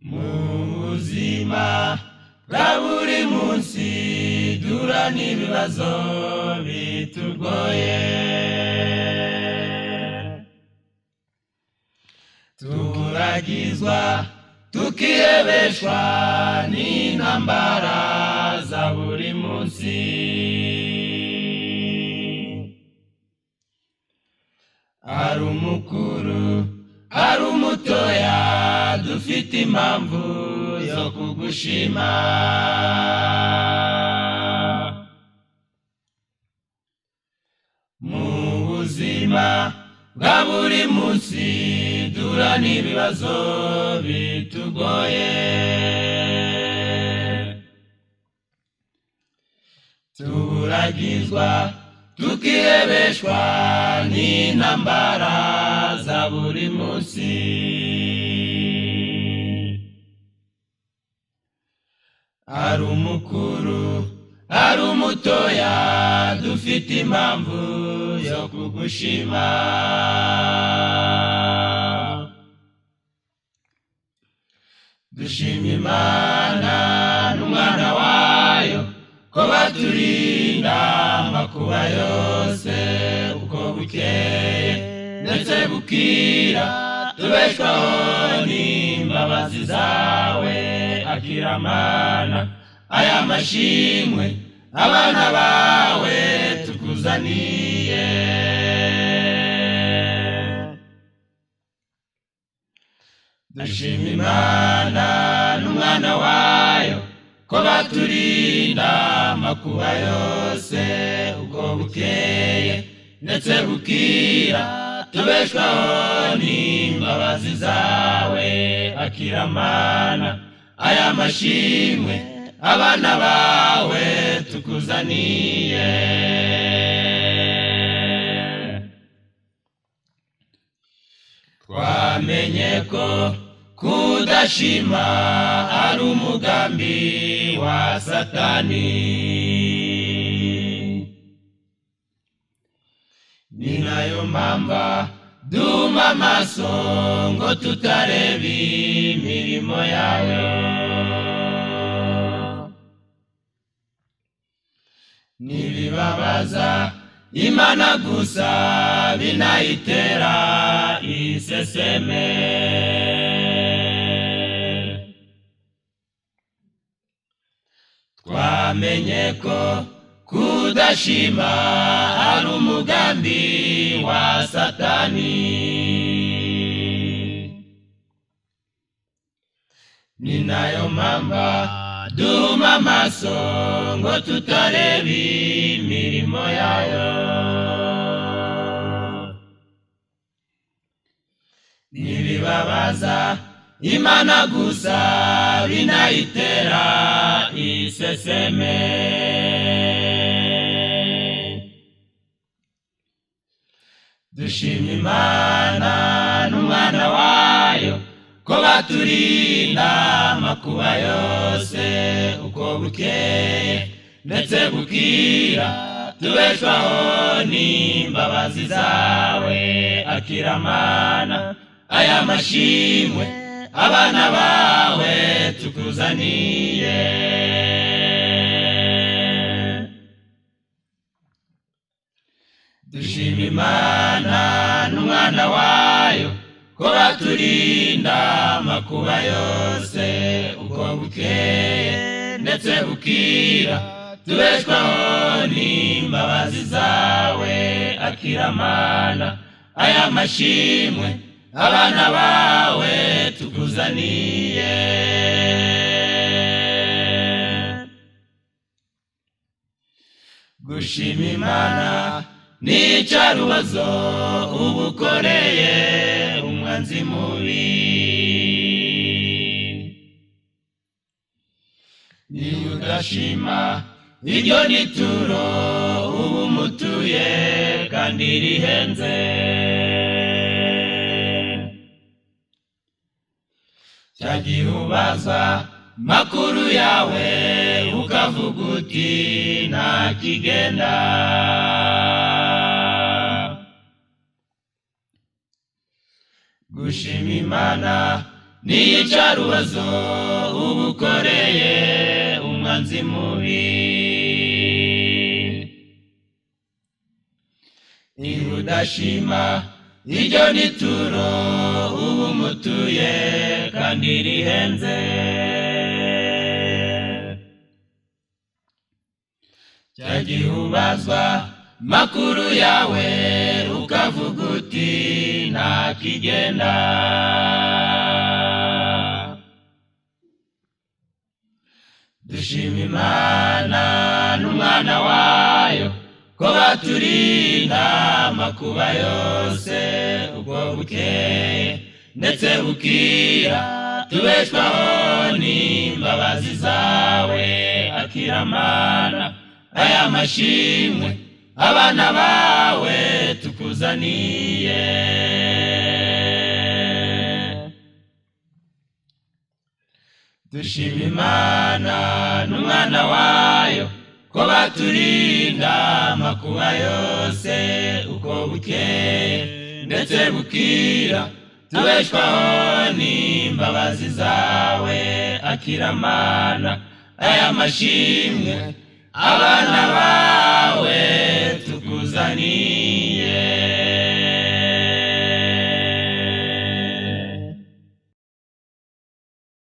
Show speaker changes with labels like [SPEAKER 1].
[SPEAKER 1] Mu buzima bwa buri munsi duhura n'ibibazo bitugoye, turagizwa tukihebeshwa n'intambara za buri munsi. Ari umukuru ari umutoya dufite impamvu yo kugushima. Mu buzima bwa buri munsi duhura n'ibibazo bitugoye, turagizwa tukihebeshwa n'intambara za buri munsi. Ari umukuru ari umutoya dufite impamvu yo kugushima. Dushima Imana n'umwana wayo ko baturinda amakuba yose uko bukeye ndetse bukira, tubeshwaho n'imbabazi zawe. Akira Mana aya mashimwe abana bawe tukuzaniye. Dushima Imana n'umwana wayo ko baturinda amakuba yose uko bukeye ndetse bukira, tubeshwaho n'imbabazi zawe. Akira Mana aya mashimwe abana bawe tukuzaniye. Twamenye ko kudashima ari umugambi wa Satani, ni nayo mpamvu duma amaso ngo tutareba imirimo yayo. Ntibibabaza Imana gusa binayitera iseseme. Twamenye ko kudashima ari umugambi wa Satani, ni nayo mpamvu duhuma amaso ngo tutareba imirimo yayo. Ntibibabaza Imana gusa binayitera iseseme. Dushima Imana n'umwana wayo ko baturinda amakuba yose uko bukeye ndetse bukira, tubeshwaho n'imbabazi zawe. Akira Mana aya mashimwe abana bawe tukuzaniye. Dushima Imana n'umwana wayo ko baturinda amakuba yose uko bukeye ndetse bukira, tubeshwaho n'imbabazi zawe. Akira Mana aya mashimwe abana bawe tukuzaniye. Gushima Imana n'icarubazo ubukoreye umwanzi mubi, niba udashima iryo nituro ubu mutuye kandi rihenze. Cyagihe ubaza makuru yawe ukavuga uti nta kigenda. Gushima Imana N'iyicarubozo uba ukoreye umwanzi mubi. Niba udashima iryo nituro uba umutuye kandi rihenze. Cya gihe ubazwa makuru yawe ukavuga uti nta kigenda. Dushima Imana n'umwana wayo ko baturinda amakuba yose uko bukeye ndetse bukira, tubeshwaho n'imbabazi zawe. Akira Mana aya mashimwe abana bawe tukuzaniye. Dushima Imana n'umwana wayo ko baturinda amakuba yose uko bukeye ndetse bukira, tubeshwaho n'imbabazi zawe. Akira Mana aya mashimwe abana bawe.